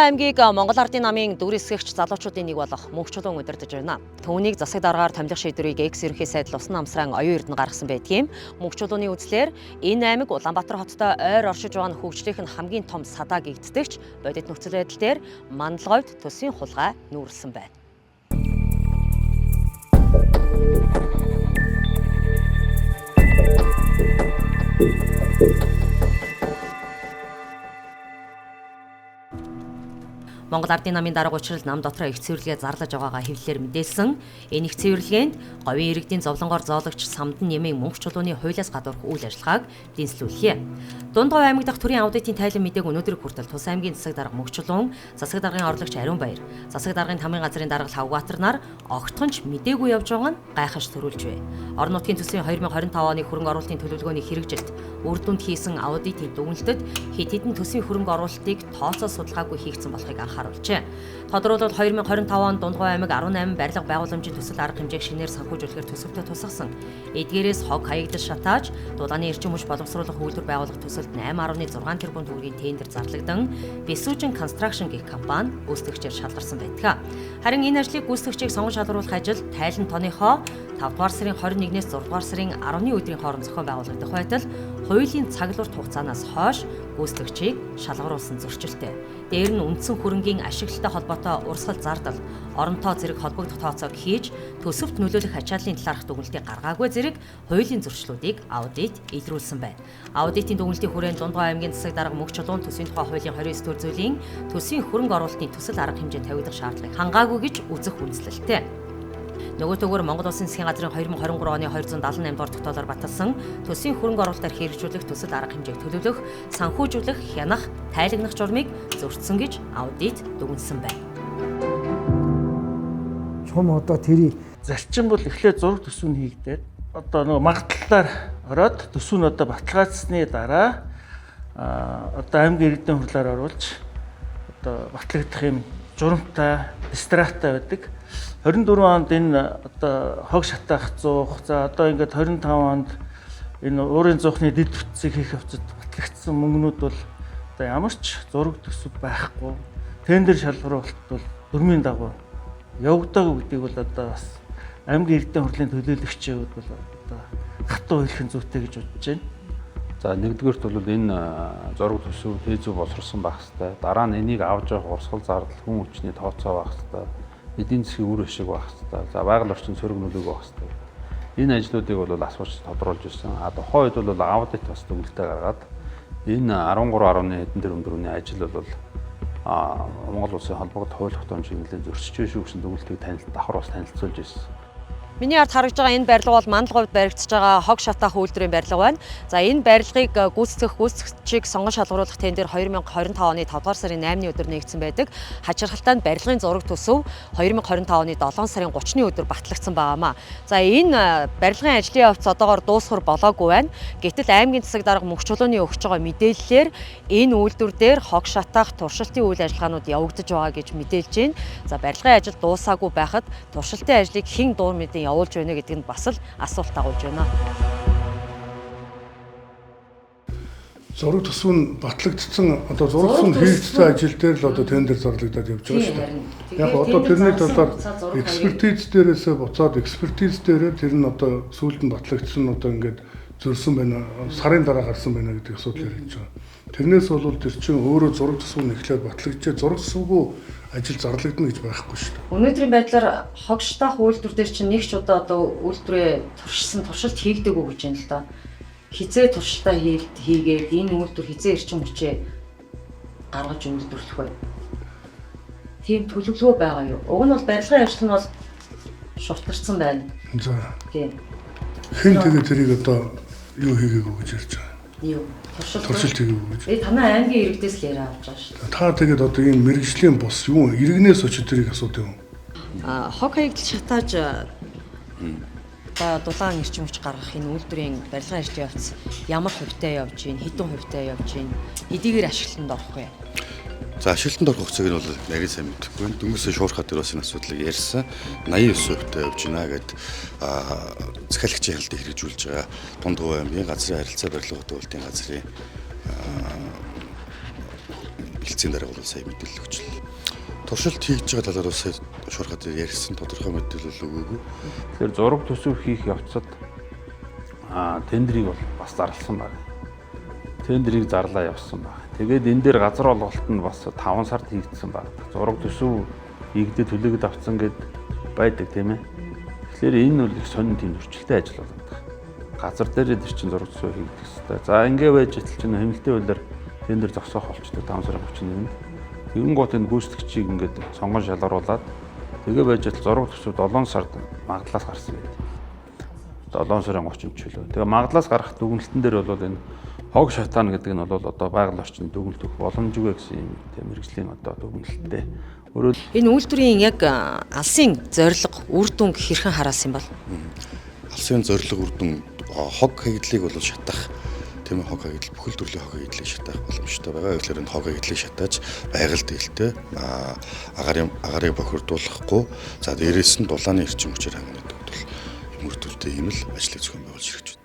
аймгийг Монгол Ардын намын дүр эсгэгч залуучуудын нэг болох Мөнхчулуун удирдах байна. Түүнийг засаг даргаар томилох шийдвэрийг экс ерөнхий сайд Лусан намсран оюун эрдэнэ гаргасан байдгийм. Мөнхчулууны үзлээр энэ аймаг Улаанбаатар хоттой ойр оршиж байгаа нь хөгжлийнх нь хамгийн том садаа гэгддэгч бодит нөхцөл байдал дээр Мандалговьд төсвийн хулгай нүүрлсэн байна. Монгол Ардын намын дарга учрал нам дотроо их цэвэрлэгээ зарлаж байгаагаа хэвлэлээр мэдээлсэн. Энэ их цэвэрлэгээнд говийн иргэдийн зовлонгоор зоологч Самдан Нямын мөнх чулууны хуулиас гадуурх үйл ажиллагааг дэнслүүллээ. Дунд говь аймаг дахь төрийн аудитын тайлан мэдээг өнөөдөр хүртэл Тус аймгийн засаг дарга Мөнхчулуун, засаг даргын орлогч Ариун Баяр, засаг даргын тамгын газрын дарга Лхавбаатар нар огтхон ч мдээгүй явж байгаа нь гайхаж төрүүлж бай. Орон нутгийн төсвийн 2025 оны хөрөнгө оруулалтын төлөвлөгөөний хэрэгжилт үр дүнд хийсэн аудитын дүгнэлтэд хэд хэдэн төсвийн хөрөнгө оруулалтыг тооцоо судалгаагүй хийгдсэн болохыг анхааруулжээ. Тодорхойлбол 2025 онд Дундгой аймаг 18 барилга байгууламжийн төсөл арга хэмжээг шинээр санхүүжүүлэхээр төсөвтөө тусгасан. Эдгээрээс хог хаягдал шатааж, дулааны эрчим хүч боловсруулах үйлдвэр байгуулах төсөлд 8.6 тэрбум төгрөгийн тендер зарлагдан Бесүүжин Construction гэх компани гүйцэтгэгчээр шалгарсан байдаг. Харин энэ ажлыг гүйцэтгэгчийг сонгон шалгаруулах ажил тайлан тооныхоо 5 дугаар сарын 21-ээс 6 дугаар сарын 10-ны өдрийн хооронд зохион байгуулагдах байтал хуулийн цаглуурт хугацаанаас хойш гүйцэтгэгчийг шалгаруулсан зөрчилтэй. Дээр нь үндсэн хөрөнгийн ашиглалтай холбоотой урсгал зардал, оронтоо зэрэг холбогдох тооцоог хийж төсөвт нөлөөлөх ачааллын талаарх дүгнэлтийг гаргаагүй зэрэг хуулийн зөрчлүүдийг аудит илрүүлсэн байна. Аудитын дүгнэлтийн хүрээнд Дундгой аймгийн засаг дарга Мөнхчулуун төсвийн тухай хуулийн 29 төр зүйлийн төсвийн хөрөнгө оруулалтын төсөл арга хэмжээ тавигдах шаардлагыг хангаагүй гэж үзэх үндэслэлтэй. Нөгөөтэйгөр Монгол Улсын засгийн газрын 2023 оны 278 дугаар тогтоолоор баталсан төсвийн хөрөнгө оруулалтаар хэрэгжүүлэх төсөл арга хэмжээг төлөвлөх, санхүүжүүлэх, хянах, тайлагнах журмыг зөрчсөн гэж аудит дүгнсэн байна. Чум одоо тэрийг зарчим бол эхлээд зураг төсөв нь хийгдээд одоо нөгөө магадлалаар ороод төсөв нь одоо баталгаажсны дараа одоо аймгийн иргэдийн хурлаар оруулж одоо батлагдах юм журамтай, дистратай байдаг. 24 онд энэ одоо хог шатаах зуух, за одоо ингээд 25 онд энэ уурын зуухны дэд бүтцийг хийх явцад батлагдсан мөнгнүүд бол одоо ямар ч зураг төсөв байхгүй. Тендер шалгаруулалт бол дөрмийн дагуу явагдаагүй гэдгийг бол одоо бас аймгийн иргэдийн хурлын төлөөлөгчийн хувьд бол одоо хатуу хэлэх нь зүйтэй гэж бодож байна. За нэгдүгээрт бол энэ зураг төсөв тээ зүй боловсруулсан байх хэвээр. Дараа нь энийг авч явах урсгал зардал, хүн хүчний тооцоо байх хэвээр. Эдийн засгийн үр ашиг байх хэвээр. За байгаль орчин сөрөг нөлөөг байх хэвээр. Энэ ажлуудыг бол асууж тодруулж ирсэн. А тухайн үед бол аудит бас дүгнэлтээ гаргаад энэ 13.1 хэдэн тэрбум төгрөгийн ажил бол Монгол улсын холбогдох хууль тогтоомж чиглэлийн зөрчиж шүү гэсэн дүгнэлтийг танилт давхар бас танилцуулж ирсэн. Миний ард харагдж байгаа энэ барилга бол Мандалговьд баригдаж байгаа хог шатаах үйлдвэрийн барилга байна. За энэ барилгыг гүйцэтгэх гүйцэтгэгчийг сонгон шалгаруулах тендер 2025 оны 5 дугаар сарын 8-ны өдөр нэгдсэн байдаг. Хачирхалтай нь барилгын зураг төсөв 2025 оны 7 сарын 30-ны өдөр батлагдсан байгаамаа. За энэ барилгын ажлын явц одоогоор дуусхар болоогүй байна. Гэтэл аймгийн засаг дарга Мөнхчулууны өгч байгаа мэдээллээр энэ үйлдвэр дээр хог шатаах туршилтын үйл ажиллагаанууд явагдаж байгаа гэж мэдээлж байна. За барилгын ажил дуусаагүй байхад туршилтын ажлыг хэн дуур мэдэн явуулж байна гэдэг нь бас л асуулт агуулж байна. Зураг төсөв нь батлагдсан одоо зураг төсөв нь хийгдсэн ажил дээр л одоо тендер зарлагдаад явж байгаа шүү дээ. Яг одоо тэрний талаар экспертиз дээрээсээ буцаад экспертиз дээрээ тэр нь одоо сүүлд нь батлагдсан одоо ингээд зөрсөн байна, сарын дараа гарсан байна гэдэг асуудал яригдж байгаа. Тэрнээс бол тэр чинь өөрөө зураг төсөв нь эхлээд батлагдчихээ зураг төсөвгүй ажил зарлагдана гэж байхгүй шүү дээ. Өнөөдрийн байдлаар хог шатаах үйлдвэр дээр чинь нэг ч удаа одоо үйлдвэрээ туршсан туршилт хийгдээгүй гэж байна л да. Хизээ туршилтаа хийгээд энэ үйлдвэр хизээ эрчим хүчээ гаргаж үйлдвэрлэх вэ? Тийм төлөвлөгөө байгаа юу? Уг нь бол барилгын ажил нь бол шутарсан байна. За. Тийм. Хэн тэгээ тэрийг одоо юу хийгээгүй гэж ярьж байгаа? Юу? Туршилт. Туршилт хийгээгүй гэж. Танай аймгийн иргэдээс л яриа авч байгаа шүү дээ. Та тэгээд одоо ийм мэрэгжлийн бус юу иргэнээс очиж тэрийг асуудаг юм. Хог хаягдал шатааж одоо дулаан эрчим хүч гаргах энэ үйлдвэрийн барилгын ажлын явц ямар хувьтай явж гин, хэдэн хувьтай явж гин, хэдийгээр ашиглалтанд орох вэ? За ашиглалтанд орох хугацааг нь бол нарийн сайн мэдэхгүй байна. Дөнгөсөө шуурхаа дээр бас энэ асуудлыг ярьсан. 89% явж байна гэд захиалагчийн хяналтыг хэрэгжүүлж байгаа Дундговь аймгийн газрын харилцаа барилга хөтөлбөрийн газрын Бэлдсийн дараа бол сая мэдээлэл өгчлээ. Туршилт хийж байгаа талаар бас сая шуурхай дээр ярьсан, тодорхой мэдээлэл өгөөгүй. Тэгэхээр зураг төсөв хийх явцад тендрийг бол бас зарласан байна. Тендрийг зарлаа явсан байна. Тэгээд энэ дээр газар олголт нь бас 5 сард хийгдсэн байна. Зураг төсөв хийгдээ төлөөд авцсан гэд байдаг, тийм ээ. Тэгэхээр энэ бол их сонин тийм зөрчилтэй ажил болоод байна. Газар дээр тэр чинь зураг төсөв хийгдэх хэвээр. За, ингээ байж итэл чинь хэмнэлтийн хуулиар тендер зогсоох болчтой 5 сарын 31-нд. Тэгэн гот энэ гүйцэтгэгчийг ингээд сонгон шалгаруулад тэгээ байж итэл зураг төсөв 7 сард магадлаас гарсан байт. 7 сарын 30-нд чөлөө. Тэгээ магадлаас гарах дүгнэлтэн дээр бол энэ хог шатаана гэдэг нь бол одоо байгаль орчны дүгнэлт өгөх боломжгүй гэсэн юм тийм мэргэжлийн одоо дүгнэлттэй. Өөрөөр Энэ үйлдвэрийн яг алсын зорилго, үр дүнг хэрхэн хараасан юм бол? Алсын зорилго, үр дүн хог хаягдлыг бол шатах, тийм ээ, хог хаягдал, бүхэл төрлийн хог хаягдлыг шатаах боломжтой байгаа. Тэгэхээр энэ хог хаягдлыг шатааж байгальд ээлтэй агаарын бохирдуулахгүй, за дээрээс нь дулааны эрчим хүчээр хангана гэдэг бол мөр төртэй ийм л ажлыг зохион байгуулж хэрэгжиж байна.